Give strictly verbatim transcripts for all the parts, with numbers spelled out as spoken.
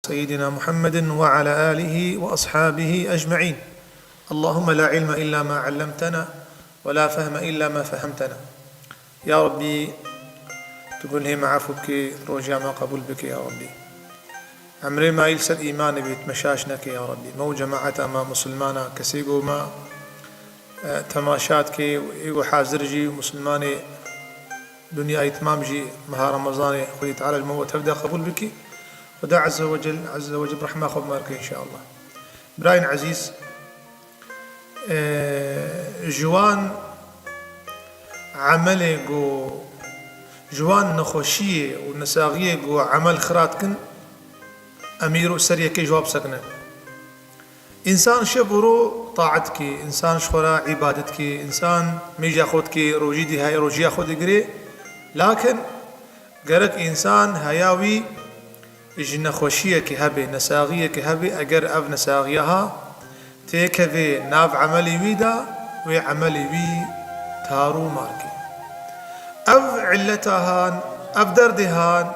سيدنا محمد وعلى آله وأصحابه أجمعين. اللهم لا علم إلا ما علمتنا ولا فهم إلا ما فهمتنا. Ya Rabbî, tu gunhê me efû bikî, rojiya me qebûl bikî, ya Rabbî. Emrê me yî li ser îmanê bê, tu me şaş nekê, ya Rabbî. Me û cemaeta me musulmana, kesê ku me, e, temaşa dikê û ê ku hazir jî musulmanê Dinyayê temam jî meha Remezanê Xwedê Teala ji me û tev de qebûl bikî. Xweda Azze ve Cel, Azze ve Cel rehma xwe bi me re ke înşeallah. Birayên ezîz, e, ji wan emelê ku, ji wan nexweşiyê û nesaxiyê ku emel xira dikin, em îro ser yekê ji wan bisekinin. Însan şev û ro taet dike, însan ji xwe re îbadet dike, însan mêja xwe dike, rojî diheye, rojiya xwe digire. Lakin gerek însan heya wî ji nexweşiyekê hebe, nesaxiyekê hebe, eger ev nesaxiya ha têkeve nav emelê wî de, wê emelê wî tar û mar ke. Ev illeta han, ev derdê han,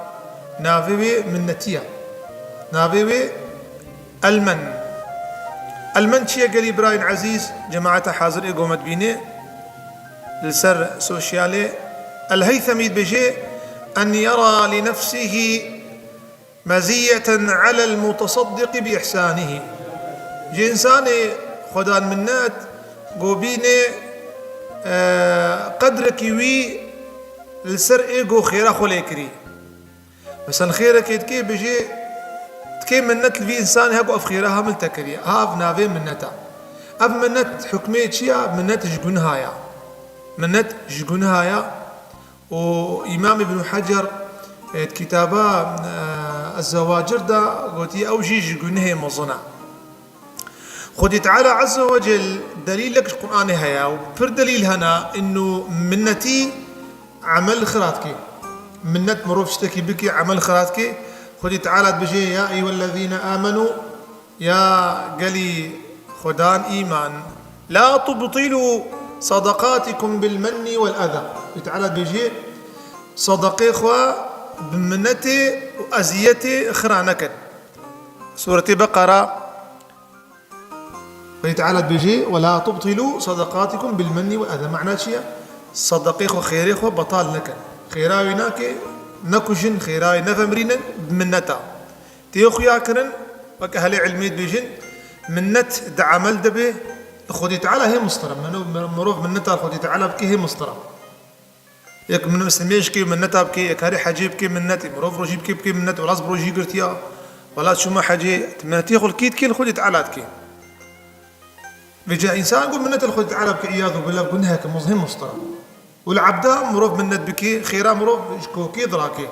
navê wê minnetî ye. Navê wê Elmen. Elmen çi ye gelî birayên ezîz, cemaeta hazir ê ku me dibîne li ser sosyalê? El-Heythemî dibêje, "En yera li nefsihî meziyeten alel mutasaddiqî bi ihsanihî." Ji însanê xwedan minnet ku bîne, e, qedrekî wî li ser ê ku xêra xwe lê kirî. Mesela xêrekê dikê, bijê, dikê minnet li vî însanê heko ev xêra ha min te kiriye. Ha ev navê minnet e. Ev minnet hukmê çi ya? Minnet ji gunha ya. Minnet ji gunha ya. Û Îmam Îbn Hecer, e, di kitaba, e, Ez-Zewacir de gotiye ew jî ji gunhê mezin e. Xwedî Teala Azze ve Cel delîlek ji Qur'anê heye û pir delîl hene, înno minnetî emel xira dike. Minnet mirov tiştekî bike, emel xira dike. Xwedî Teala dibêje, "Ya eyyuhellezîne amenû", ya gelî xwedan îman, "la tubtilû sadaqatikum bil menni wel eza." Xwedî Teala dibêje, sadaqê xwe bi minnetê û eziyetê xira nekin. Sûretê Beqara, Xwedî Teala dibêje, "Ve la tubtilû sadaqatikum bil menni wel eza." Mana çi ye? Sadaqê xwe, xêrê xwe betal nekin. Xêra wê nake, nekujin, xêra wê nevemirînin, bi minneta. Tê xuya kirin, wek ehlê ilmê dibêjin, minnet di emel de be, li Xwedî Teala hê mistir e. Mino-, mirov minneta li Xwedî Teala bike hê mistir e. Yek min-, minneta bike, minneta bike, yek herî hecê bike, minnetê. Mirov rojî bike, bike minnet, wela ez bi rojî girtiya, wela çûme hecê, tu minnetê xwe li kê dikê? Li Xwedê Teala dikê. Vêca însan ku minnet li Xwedê Teala bike, îyaz billah, guneheke mezin, hê mistir e. Û li ebda mirov minnet bike, xêra mirov ji kokê dirake.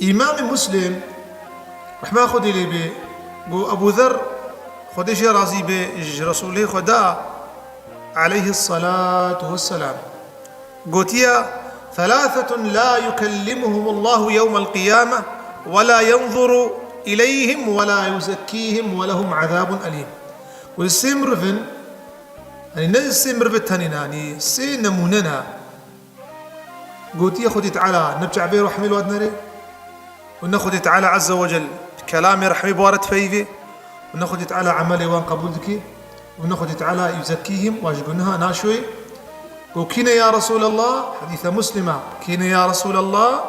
Îmamê Muslim, rehma Xwedê lê bê, got, Ebû Zer, Xwedê jê razî be, ji Resûlê Xweda, aleyhis salatu vesselam, gotiye, "Thalathetun la yukellimuhumullahu yewmel qiyame ve la yenzuru ileyhim ve la yuzekkîhim ve lehum azabun elîm." Û sê mirivin, yanî ne sê mirivê tenê ne, yanî sê nemûne ne. Gotiye Xwedî Teala ne bi çavê rehmê li wan dinere, û ne Xwedî Teala Azze ve Cel bi kelamê rehmê bi wan re dipeyivê, û ne Xwedî Teala emelê wan qebûl dike, û ne Xwedî Teala yuzekkîhim, wan ji guneha naşoyê. Got, "Kî ne ya Resûlallah?" Hedîsa Muslim e. "Kî ne ya Resûlallah?"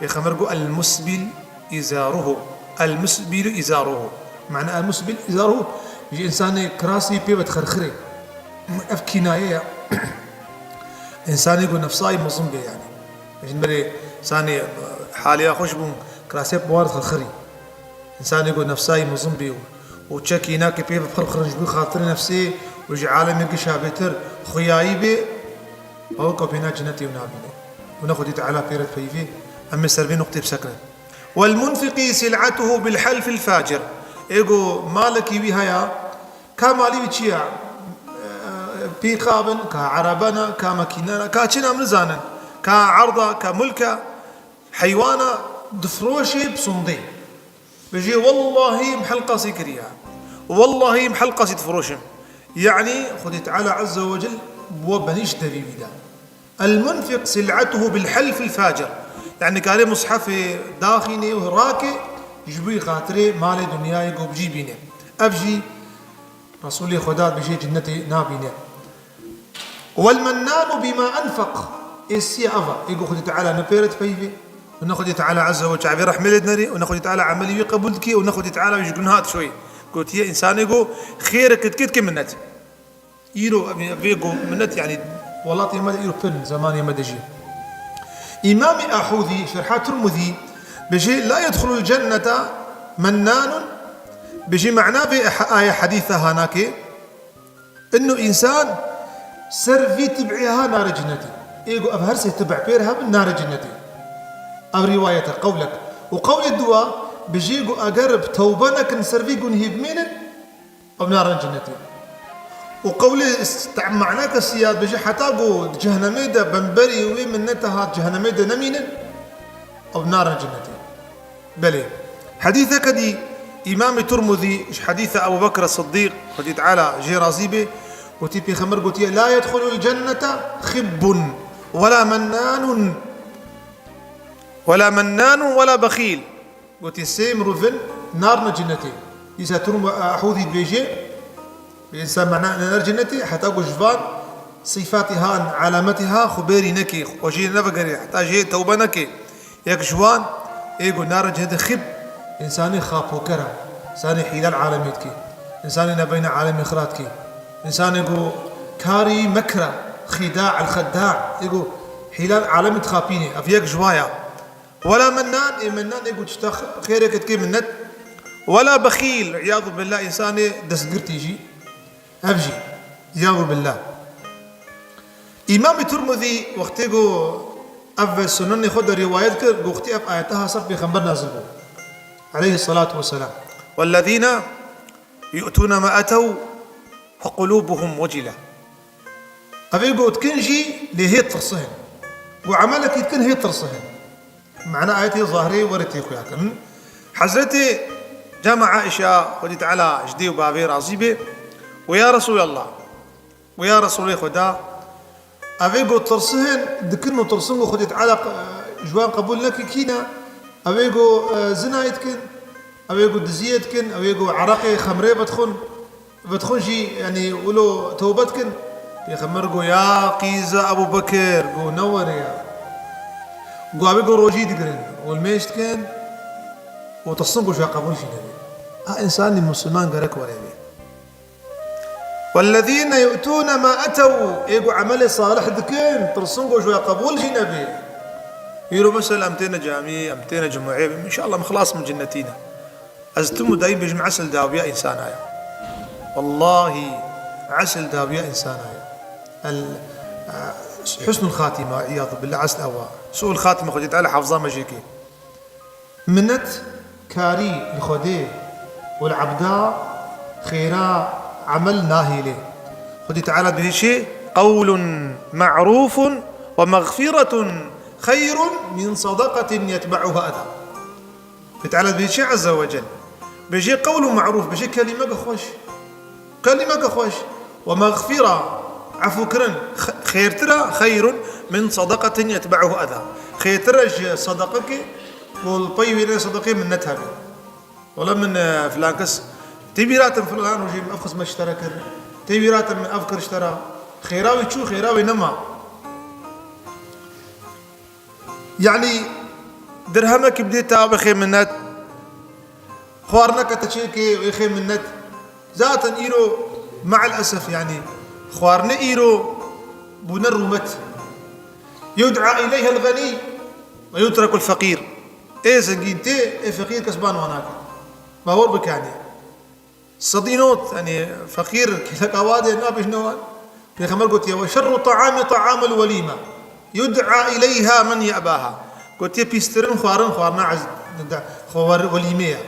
Pêxember got, "El-musbil izaruhu." El-musbilu izaruhu. Mana el-musbil izaruhu. Ji însanê kirasî pê ve dixirxirê. Ev kînaye ya. Însanê ku nefsayî mezin bê yani. Ji berê însanê haliya xweş bûn, kirasê bi war dixirxirî. Însanê ku nefsayî mezin bê û, û çekî nake pê ve bixirxirin ji bo xatirê nefsê û ji alemê gişa bêtir xuyayî bê, ew ka pêna cinetê û nabîne. Û ne Xwedî Teala pê re dipeyivê, em ê ser vê nuqtê bisekinin. Wel munfiqî sil'atuhu bil helfil facir. Ê ku malekî wî heye, ka malî wî çi ye? Pîxa bin, ka erebe ne, ka makîne ne, ka çi ne em nizanin. Ka erda, ka mulke, heywana difiroşê bi sondê. Bijê, "Wellahî em helqasî kiriye. Wellahî em helqasî difiroşin." Yanî Xwedê Teala Azze ve Cel bi we benîşt devî wî de. El-munfiq sil'atuhu bil helfil facir. Yanî karê mushefê daxînê û rake, Ji bo xatirê malê dinyayê ku bi cî bîne. Ev jî Resûlê Xweda dibêje cinnetê nabîne. "Wel mennanu bîma enfeq." Ê siya ev e. Ê ku Xwedê Teala ne pê re dipeyivê, û ne Xwedê Teala Azze ve çavê rehmê lê dinerê, û ne Xwedê Teala emelî wî qebûl dike, û ne Xwedê Teala wî ji gunha dişoyê. Gotiye, însanê ku xêrek dike, dike minnet. Îro, em, vê ku minnet, yanî, welatê me de îro pir in, zemanê me de jî. Îmamê Ahûdî, şerha Tirmidî, bêje, "La yedxulul cennete mennanun." Bêje, mana vê he-, aya hedîsa ha nake. Inno însan ser vî tib'ê ha nare cinnetê. Ê ku ev her sê tib'e pêr hebin nare cinnetê. Ev rîwayet e, qewlek. Û qewlê duwa, bêje ku eger bi tewbe nekin ser vî gunhî bimînin, ew narin cinnetê. Û qewlê s-, te-, maneke siya dibêje heta ku di cehennemê de bemberî wê minnete hat cehennemê de nemînin, ew narin cinnetê. Belê. Hedîseke dî Îmamê Tirmidî ji hedîsa Ebu Bekr Siddîq, Xwedî Teala jê razî bê, gotî Pêxember gotiye, "La yedxulul cennete xibbun, wela mennanun, wela mennanun, wela bexîl." Gotî, sê mirovin narine cinnetê. Dîsa Tirm-, Ehûdî dibêje, însan mana nar cinnetê, heta ku ji van sîfatî han, alametî ha, xwe bêrî neke, xwe jê nevegerê, heta jê tewbe neke. Yek ji wan, ê ku nare cinnetê xib, însanê xapoker e, însanê hîlal alemê dike, însanê nebeyne alemê xira dike, însanê ku karî mekra, xîda, el-xedda, ê ku hîlal alemê dixapîne, ev yek ji wa ya. Wela mennan, ê mennan ê ku tişta xêreke dike minnet. Wela bexîl, îyadu billah, însanê destgirtî jî. Ev jî, îyadu billah. Îmamê Tirmidî wextê ku ev sunenê xwe de rîwayet kir, ku wextê ev ayete ha ser Pêxember nazil bû. Aleyhissalatu vesselam. Wellezîne yu'tûne ma etew ve qulûbuhum wecile. Ev ê ku dikin jî lê hê tirsihin. Ku emelekî dikin hê tirsihin. Mana ayetê zahirê were tê xuya kirin. Hezretê Cama Aişa, Xwedî Teala ji dê û bavê razî bê, û ya Resûlallah, û ya Resûlê Xweda, ev ê ku tirsihin dikin û tirsin ku Xwedî Teala, e, ji wan qebûl neke kî ne? Ev ê ku, e, zinayê dikin, ev ê ku diziyê dikin, ev ê ku ereqê xemrê vedixwin, Vedixwin jî, yanî, wilo tewbe dikin. Pêxember got, "Ya qîza Ebû Bekir," got, "ne were ya." Got, "Ew ê got rojî digirin, û nimêj dikin, û tirsin got ji we qebûl jî nebe." Ha, însanî misilman gerek were bê. "Wellezîne yu'tûne ma etew," ê got emelê salih dikin, tirsin got ji we qebûl jî nebe. Îro mesela em têne camiyê, em têne cumueyê, înşallah em xilas min cinnetî ne. Ez tim û dayîm bêjim, esil dawiya însana ye. Wellahî, esil dawiya însana ye. El, e, husnul xatîma, îyadu billah, esil ew e. Su'ul xatîma, Xwedê Teala hefza me jê ke. Minnet karî li Xwedê û li ebda xêra emel nahêlê. Xwedê Teala dibêje, "Qewlun ma'rûfun ve mexfîretun xeyrun min sadaqatin yetbe'uha eza." Xwedê Teala dibêje Azze ve Cel. Bêje qewl û me'rûf, bêje kelîmeke xweş. Kelîmeke xweş. Ve mexfîra, efûkirin, x-, xêrtir e, xeyrun min sadaqatin yetbe'uhu eza. Xêrtir e ji sadaqekê ku li pey wê ne sadaqê minnet hebe. Wela min, e, filan kes, tê bîra te filan rojê min ev xizmet ji te re kir. Tê bîra te min ev kir ji te re. Xêra wê çû, xêra wê nema. Yanî dirhemekî bidê te, wê xê minnet. Xwarineke te çêkê, wê xê minnet. Zaten îro, me'el esef, yanî xwarine îro bûne rûmet. Yud'a ileyhel ğenî ve yutrekul feqîr. Ê zengîn tê, ê feqîr kes ba wan nake. Bawer bike, yanî. Sedî not, yanî feqîr kêleka wa dê nabêjne wan. Pêxember gotiye, "Ve şerru ta'ami ta'amul welîme. Yud'a ileyha men ye'baha." Gotiye, pîstirin xwarin, xwarina ez-, de, xwe wer-, welîmê ye.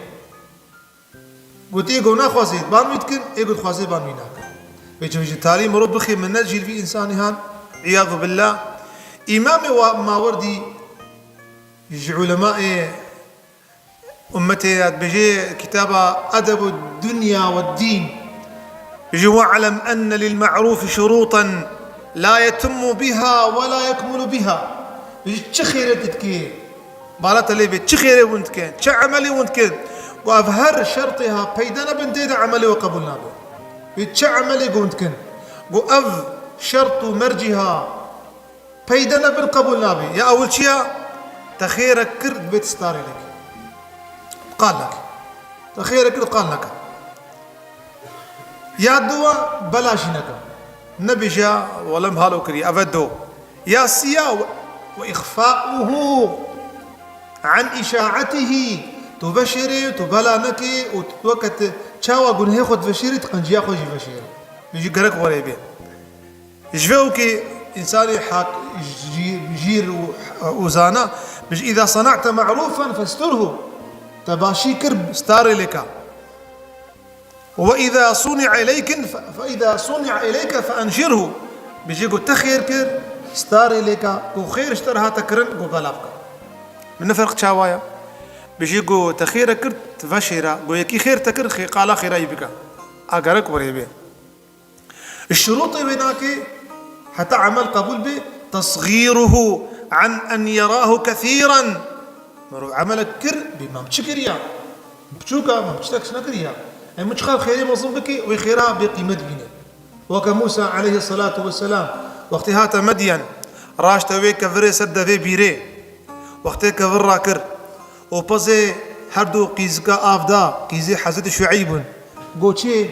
Gotiye, go naxwazê, ban wî dikin, ê go dixwazê, ban wî nakin. Vê çi ji talî mirov bixê minnet jî li vî însanî han, îyadu billah. Îmamê wa-, Mawerdî ji ulemayê Ummetê ya dibêje kitaba Edebu Dunya ve Dîn. Ji "Ve'lem enne lil ma'rufi şurûtan la yetimmu biha ve la yekmulu biha." Ji çi xêrê tu dikê? Bala te lê bê, çi xêrê hûn dikin? Çi emelê hûn dikin? Got, ev her şertê ha peyde nebin tê de emelê we qebûl nabe. Wê çi emelê gund kin? Got, ev şert û mercî ha peyde nebin qebûl nabe. Ya ewil çi ya? Te xêrek kir, divê tu starê lêkî. Qal neke. Te xêrek kir, qal neke. Ya duwa, bela jî neke. Nebêje, wele em halo kiriye, ev e do. Ya sî ya, we, we îxfa'uhu an îşa'etihî. Tu veşêrê, tu bela nekê û tu weke tu çawa gunhê xwe diveşêrî, tu qenciya xwe jî veşêrî. Bijî gerek werê bê. Ji vê ûkê însanê hak-, jî-, jîr û, û zana, bijî, "Îza sana'te ma'rûfen festurhu." Te başî kir, starê lêka. "Ve îza suni'a ileykin fe-, fe îza suni'a ileyke fe enşirhu." Bijî, got, "Te xêr kir, starê lêka, got, xêr ji te re hate kirin, got, bela bike." Min ne ferq çawa ya? Bijî, got, "Te xêr kir, tu veşêra, got, yekî xêr te kir, xê-, qala xêra yî bike." A gerek werê bê. Şurûtê wê nake, heta emel qebûl bê, tesxîruhu an en yerahu kesîran. Mirov emelek kir, bê me çi kiriya? Piçûka, me çi tek nekiriya. Em çiqas xêrê mezin bike, wê xêra bê qîmet bîne. Weke Mûsa aleyhisselatu vesselam, wextê hate Medyen, raşte wê kevirê ser devê bîrê. Wextê kevir rakir û pezê her du qîzika av da, qîzê Hezretî Şueyb bûn. Got çê?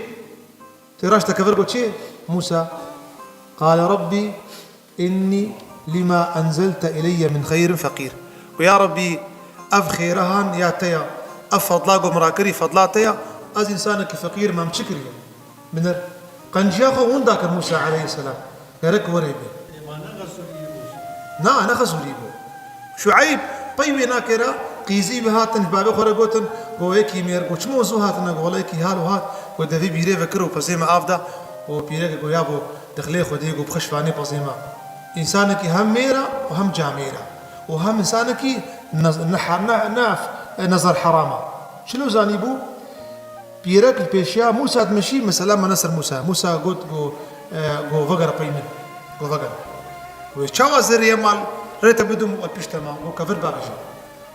Tê raşte kevir got çê? Mûsa, qale Rabbî innî lima enzelte ileyye min xeyrin feqîr. Got, ya Rabbî, ev xêra han ya te ya, ev fedla ku min rakirî fedla te ya, ez însanekî feqîr im, em çi kiriye? Binêr, qenciya xwe winda kir Mûsa aleyhisselam. Gerek werê bê. Na, ne xezûrî bû. Şueyb pey wê nake ra, qîzî wî hatin, ji bavê xwe re gotin, got, "Yekî mêr", got, "Çi mewzû hatine?" Got, "Wele yekî hal û hat", got, "Devê bîrê vekir û pezê me av da." Û pîreke got, "Ya bo, dixilê Xwedê, got, bixişvanê pezê me." Însanekî hem mêr e û hem camêr e. Û hem însanekî nez-, ne ha-, ne, ne, e, nezar heram e. Çilo zanîbû? Pîrek li pêşiya Mûsa dimeşî, mesela me ne ser Mûsa. Mûsa got, got, e, got, "Vegere pey min." Got, "Vegere." Wê çawa zerrî ye mal rê te bidim û pişt te ma, got, "Kevir bavêje."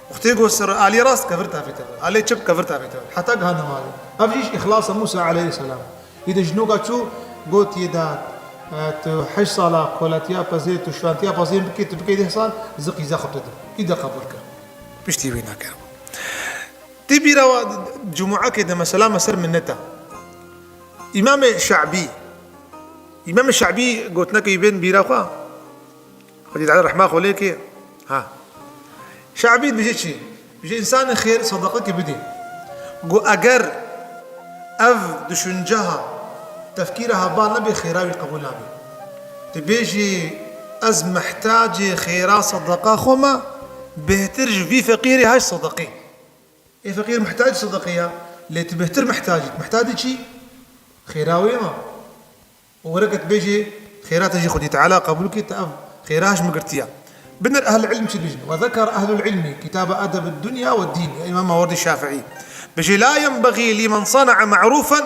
Wextê got ser aliyê rast, kevir tavê te vir. Aliyê çep, kevir tavê te vir. Heta gihane malê. Ev jî ji îxlasa Mûsa aleyhisselam. Îde ji noka çû, got, "Yê da, e, tu heşt sala kolatiya pezê, tu şivantiya pezê bikî, tu bikî deh sal, zikî zexwe te dim." Îde qebûl kir. Piştî wê nake. Tê bîra wa, cumuakê de mesela me ser minneta. Îmamê Şe'bî. Îmamê Şe'bî gotineke wî bên bîra xwe. Xwedî Teala rehma xwe lê ke. Ha. Şe'bî dibêje çi? Dibêje însanê xêr sedeqekê bidê. Got eger ev düşünceha, tefkîra heba nebe xêra wî qebûl nabe. Dibêjî ez mihtacê xêra sedeqa xwe me, bêhtir ji vî feqîrê heşt sedeqê. Ê feqîr mihtac sedeqê ya, lê tu bêhtir mihtac î. Mihtac î çi? Xêra wê ma. Û were ke tu bêjî, xêra te jî Xwedî Teala qebûl kî, te ev xêra ji min girtiya. Binêr ehl ilm çi dibêjin? Ve zekere ehlul ilmi kitaba edeb dunya ve din. Ya Îmam Mawerdî Şafîî. Bêjî, "La yenbegî limen sana'a ma'rufen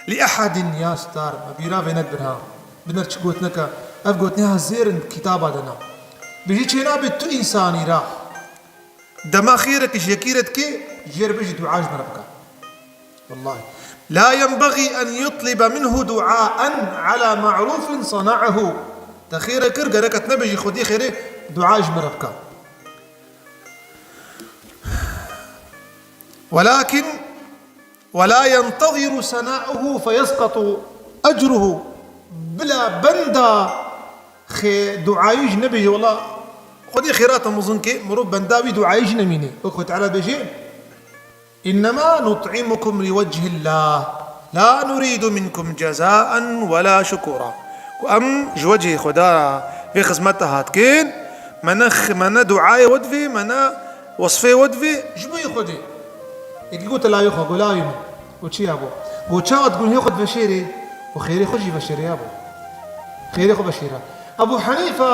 li ehadin", ya star, me bîra vê nedibin ha. Binêr çi gotineke, ev gotinê ha zêr in kitaba de na. Bêjî, çênabe tu însanî ra. Dema xêrek ji yekî re dikê, jê re bêjî dua ji min re bike. Wellahî. "La yenbegî en yutlibe minhu duaen ala ma'rufin sana'ahu." Te xêrek kir, gerek e tu nebêjî Xwedî xêrê dua ji min re bike. "Welakin, wela yenteziru sana'ahu feyesqatu ecruhu." Bila benda xê duayî jî nebêjî, wela Xwedê xêra te mezin kê, mirov benda wî duayî jî nemîne. Wek Xwedê Teala dibêje, "Innema nut'imukum li wechillah, la nuridu minkum cezaen wela şukura." Ku em ji wechê Xweda vê xizmeta hat kên, me ne x-, me ne duayê we divê, me ne wesfê we divê, ji bo yê Xwedê. Yekî gote lawê xwe, got, "Lawê min." Got, "Çi ya bo?" Got, "Çawa tu gunhê xwe diveşêrê û xêrê xwe jî veşêrê ya bo. Xêrê xwe veşêre." Ebu Henîfe,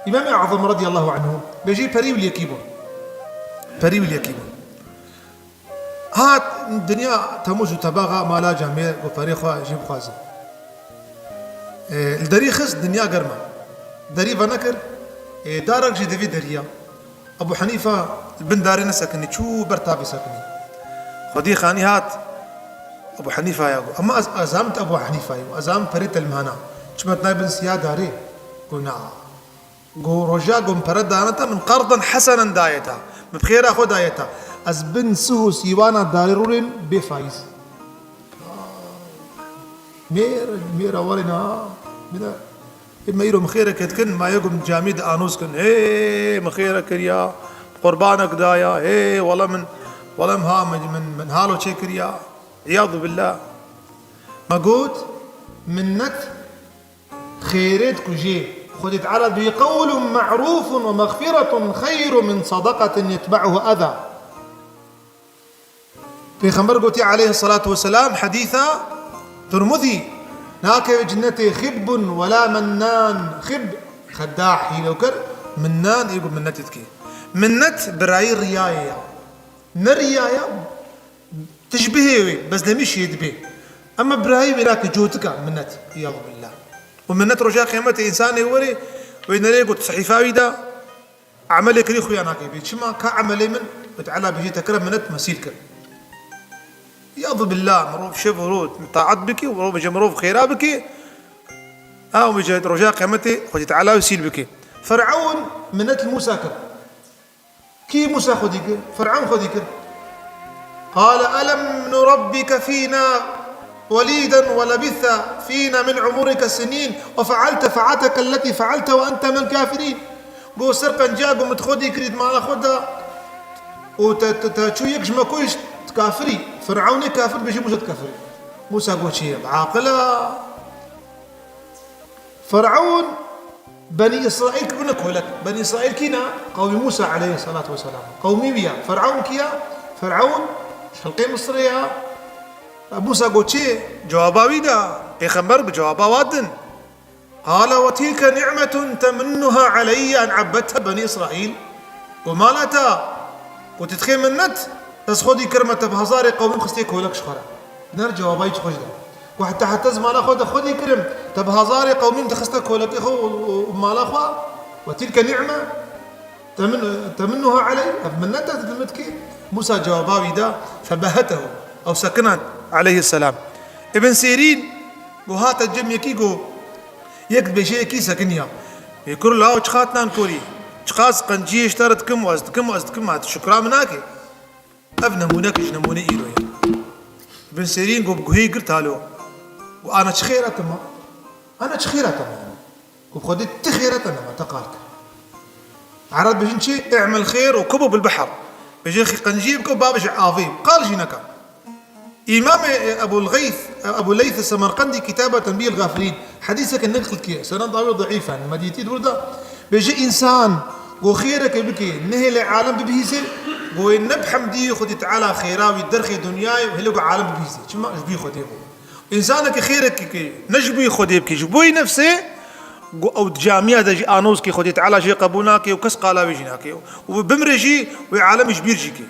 Îmamê Azam radiyallahu anhu, bêjî perî û liyekî bûn. Perî û liyekî bûn. Hat dinya temûz û tebaxa mala camê got perê xwe jê bixwaze. E, li derî xist dinya germ e. Derî venekir, e, darek jî devî deriya. Ebu Henîfe li bin darê nesekinî, çû ber tavê sekinî. Xwedî xanî hat, Ebû Henîfa ya got, "Ama ez, ez zanim tu Ebû Henîfa yî, ez zanim perê te li min hena. Çima tu nayê bin siya darê?" Got, "Na." Got, "Roja got min pere dane te, min qerdan hesenen daye te. Min bi xêra xwe daye te. Ez bin sih û sîwana darê rûnên bê faîz." Mêr, mêra warê na, bine. Ê me îro min xêreke dikin, ma yê got min camî de anoz kin. Hê, min xêre kiriya, qurbanek daya, hê, wele min, wele min ha, min, min, min halo çê kiriya. İyadu billah. Me got, minnet xêrê dikujê. Xwedê Teala dibê, "Qewlun me'rûfun ve mexfiretun xeyrun min sadakatin yetbe'uha eza." Pêxember gotî aleyhissalatu vesselam, hedîsa Tirmizî, "Nakeve cennetê xibbun wela mennan." Xib, xeddah, hîlewker, mennan, ê ku minnetê dike. Minnet birayî riyayê ya. Ne riyaya, tişbihê wê, bezlemîşiyê dibe. Ema birayî wê nake, cotika minnet. Îyadu billah. Û minnet roja qiyamete însanê were, wê nerê got sehîfa wî de, Emelê kirî xuya nake bê. Çima? Ka emelê min, Xwedê Teala bêjê te kire minet mesîl kir. Yadu billah, mirov şev û roj taat bike û mirov bêje mirov xêra bike. Ha, û bêje roja qiyametê Xwedê Teala wî sîl bike. Fer'ewn minet li Musa kir. Kî Musa xwedî kir? Fer'ewn xwedî kir. قال ألم نربك فينا وليدا ولبثت فينا من عمرك سنين وفعلت فعلتك التي فعلت وأنت من الكافرين. Got, ser qenciya got, min te xwedî kirî di mala xwe de û te, te, te çû yek ji me kuşt, tu kafirî. Firewnê kafir bêjî Musa tu kafirî. Musa got, çi ye? Bi aqil e. Firewn Benî Îsraîl kiribûne kolek. Benî Îsraîl kî ne? Qewmî Musa aleyhisselatu vesselam. Qewmî wî ya. Firewn kî ya? Firewn ji xelqê Misirê ya. Musa got çi? Cewaba wî da. Pêxember bi cewaba wa din. قال وتلك نعمة تمنها علي أن عبدت بني إسرائيل. Got mala te, got tu dixê minnet, ez xwedî kirime te bi hezarê qewmî xistê kolek ji xwe re. Biner cewaba wî çi xweş da. Got heta heta ez mala xwe de xwedî kirim, te bi hezarê qewmî min dixiste kolekê xwe û, û, û mala xwe. وتلك نعمة تمن-، تمنها علي. Ev minnet e tu min dikî. Musa cewaba wî da, فبهته. Ew sekinan aleyhisselam. Ibn Sîrîn got hate cem yekî got, yek dibêje yekî sekiniya. Ê kuro lawo çiqas nan korî, çiqas qenciyê ji te re dikim û ez dikim û ez dikim, ma tu şukra min nake. Ev nemûnek ji nemûnê îro ye. Ibn Sîrîn got, bi guhê girt halo. Got, ana çi xêra te ma? Ana çi xêra te ma? Got, bi Xwedê ti xêra te nema, te qal kir. Ereb bêjin çi? اعمل خير وكبه بالبحر. Bêje xî qenciyê bike û ba bije avê. Qal jî neka. Îmamê, e, Ebul Geyth, e, Ebû Leyth Semerqendî kitaba Tenbîhil Gafilîn, hedîseke neql kiriye, sened dawî zeîf e, Medîtî di wir de, bêje însan go xêreke bike, nehêle alem bibihîse, go wê ne bi hemdî Xwedî Teala xêra wî derxê dinyayê û hêle go alem bibihîse. Çima? Ji bî Xwedê bû. Însaneke xêreke ke ne ji bî Xwedê bike, ji bo wî nefsê, go ew di camiya de jî anoz ke Xwedê Teala jê qebûl nake û kes qala wê jî nake. Û bimre jî wê alemê ji bîr jî ke.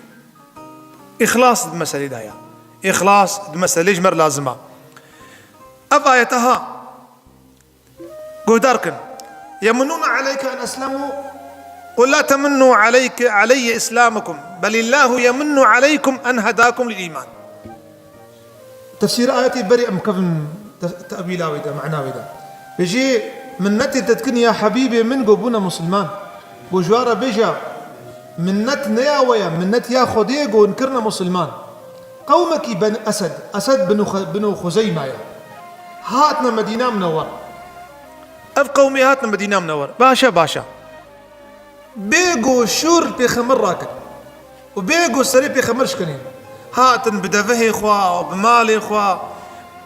Îxlas di meselê de ya. Îxlas di meselê ji me re lazim e. Ev ayete ha. Guhdar kin. يمنون عليك أن أسلموا. قل لا تمنوا عليك، علي إسلامكم. بل الله يمن عليكم أن هداكم للإيمان. Tefsîra ayetê berê em kevin te-, tewîla wê de, mena wê de. Bêjê, minnetê te dikin ya hebîbê min go bûne musilman. Go ji wan re bêje, minnet ne ya we ye, minnet ya Xwedê ye go hûn kirine musilman. Qewmekî ben Esed, Esed bin Xu-, bin Xuzeyma ye. Hatine Medîna Minewer. Ev qewmê hatine Medîna Minewer. Baş e, baş e. Bê go şûr pêxember rakin û bê go serê pêxember şikinîn, hatin bi devehê xwe û bi malê xwe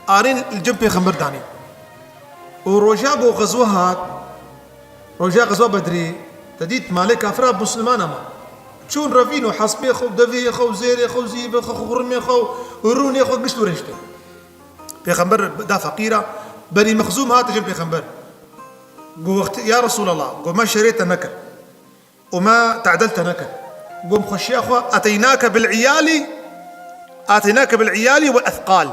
arîn li cem pêxember danîn. Û roja go xezwe hat, roja xezwa Bedrê, te dît malê kafira bi musilman e ma. Çûn revîn û hespê xwe û devê xwe û zêrê xwe û zîvê xwe û xurmê xwe û rûnê xwe gişt wêriştin. Pêxember da feqîra, Benî Mexzûm hate cem pêxember. Got, wextê, ya Resûlallah, got, me şerê te nekir û me tedel te nekir. Got, em xweşiya xwe, eteynake bil iyalî, eteynake bil iyalî wel ethqal.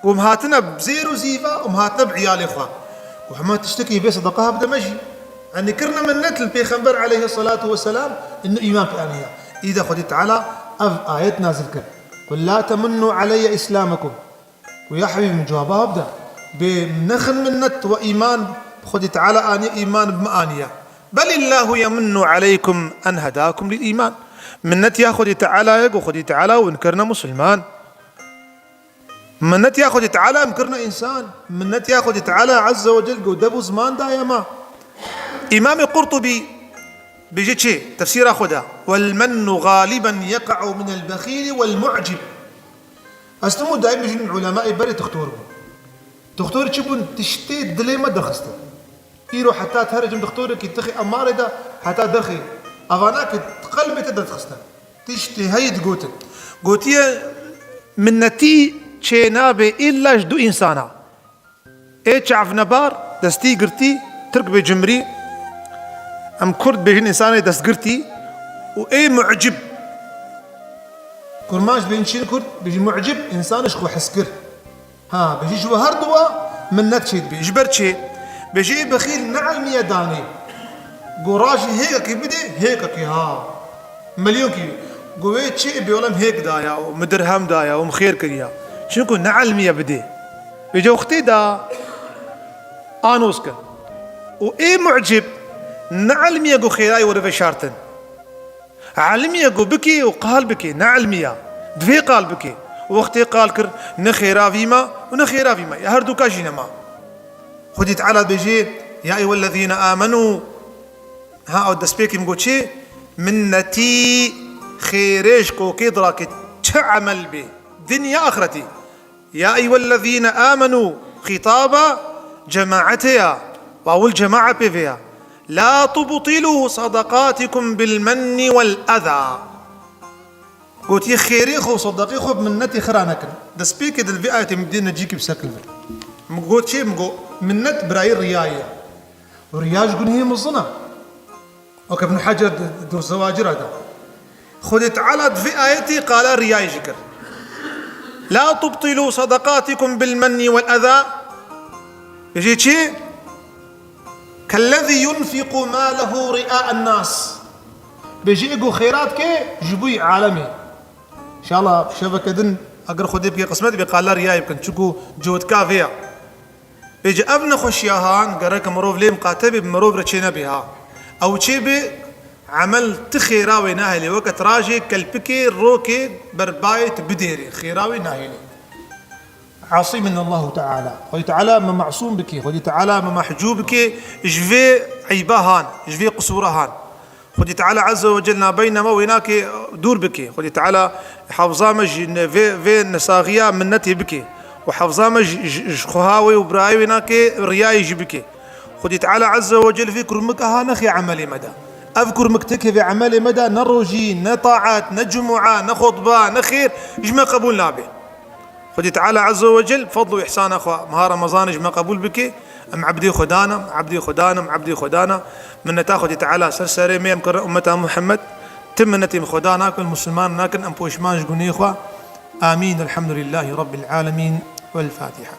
Got, em hatine bi zêr û zîva û em hatine bi iyalê xwe. Got, hema tiştekî vê sedeqa bide me jî. Yanî kirine minnet li Pêxember aleyhisselatu vesselam, inu îman pê aniya. Îda Xwedê Teala ev ayet nazil kir. قل لا تمنوا علي إسلامكم. Û ya hebîbim cewaba bide. Bê nexin minnet we îman, Xwedî Teala aniye îman bi me aniye. بل الله يمن عليكم أن هداكم للإيمان. Minnet ya Xwedî Teala ye, ku Xwedî Teala win kirine musulman. Minnet ya Xwedî Teala em kirine însan. Minnet ya Xwedî Teala Azze ve Cel ku dev û ziman daye me. Îmamê Qurtubî bêje çi? Tefsîra xwe de. والمن غالبا يقع من البخيل والمعجب. Ez tim û daîm bijînim ulemayê berê dixtor bûn. Dixtor çi bûn? Tiştê dilê me derxistin. Îro heta here cim dixtorekî tixê emarê de heta derxê. Evana ki qelbê te derdixistin. Tiştê heyî digotin. Gotiye minnetî çênabe îlla ji du însana. Ê çavnebar, destî girtî, Tirk bê cimrî, em Kurd bêjin însanê destgirtî û ê mucib. Kurmanc bên çîn Kurd, bêjî mucib, însanê ji xwe hezkir. Ha, bêjî ji we her duwa minnet çê dibê. Ji ber çê? Bêjî ê bexîl ne elmiye danê. Go rajî hêkekî bidê, hêkekî ha. Milyonkî. Go wê çi bê olam hêk daya û min dirhem daya û min xêr kiriya. Çunku ne elmiye bidê. Vêca wextê da anos kin. Û ê mucib ne elmiye go xêrayê were veşartin. Elmiye go bikê û qal bikê, ne elmiya. Divê qal bikê. Wextê qal kir ne xêra vî ma û ne xêra vî ma. Ya her du ka jî nema. Xwedî Teala dibêjê, يا أيها الذين آمنوا. Ha, ew destpêkê min got çi? Minnetî xêrê ji kokê dirakê çi emel bê. Dinya axretî. يا أيها الذين آمنوا xîtaba cemaetê ya. Wawul cemae pê vê ya. لا تبطلوا صدقاتكم بالمن والأذى. Gotiye xêrê xwe û sedeqê xwe bi minnetê xira nekin. Destpêkê di vê ayetê min dê necîkî bi ser kilvir. Min got çê? Min got minnet birayî riya ye. Û riya ji gunehê mezin e. Weke Ibn Hecer di, di Zewacira de. Xwedê Teala di vê ayetê qala riyayê jî kir. لا تبطلوا صدقاتكم بالمن والأذى. Bêjê çi? كالذي ينفق ماله رئاء الناس. Bêjê ê ku xêra dike ji bo alemê. Înşallah şeveke din eger Xwedê bike qismet bê qala riyayê bikin. Çunku cotka vê ya. Bêje ev nexweşiya han gerek mirov lê miqate bê, bi mirov re çê nebê ha. Ew çê bê emel ti xêra wê nahêlê. Weke tirajê kelpikê rokê berbayê tu bidêrê. Xêra wê nahêlê. عصمنا الله تعالى. Xwedî Teala me masûm bike. Xwedî Teala me mehcû bike ji vê eyba han, ji vê qisûra han. Xwedî Teala Azze ve Celle nabeyna me wê nake dûr bike. Xwedî Teala hafza me ji ne-, vê, vê nesaxiya minnetê bike. Û hafza me ji, ji, ji xweha wê û birayê wê nake riyayê jî bike. Xwedî Teala Azze ve Celle vê kurmika ha nexê emelê me de. Ev kurmik tekevê emelê me de ne rojî, ne taet, ne cumua, ne xutba, ne xêr ji me qebûl nabe. Xwedî Teala Azze ve Cel fadl û îhsana xwe meha Remezanê ji me qebûl bike. Em ebdê Xwedana, em ebdê Xwedana, em ebdê Xwedana. Minneta Xwedî Teala ser serê me, em kirine ummeta Muhammed. Tim minnetê em Xweda nakin, Musulman nakin, em poşman ji gunê xwe. Amîn. Elhamdulillahî Rabbil Alemîn. Vel Fatiha.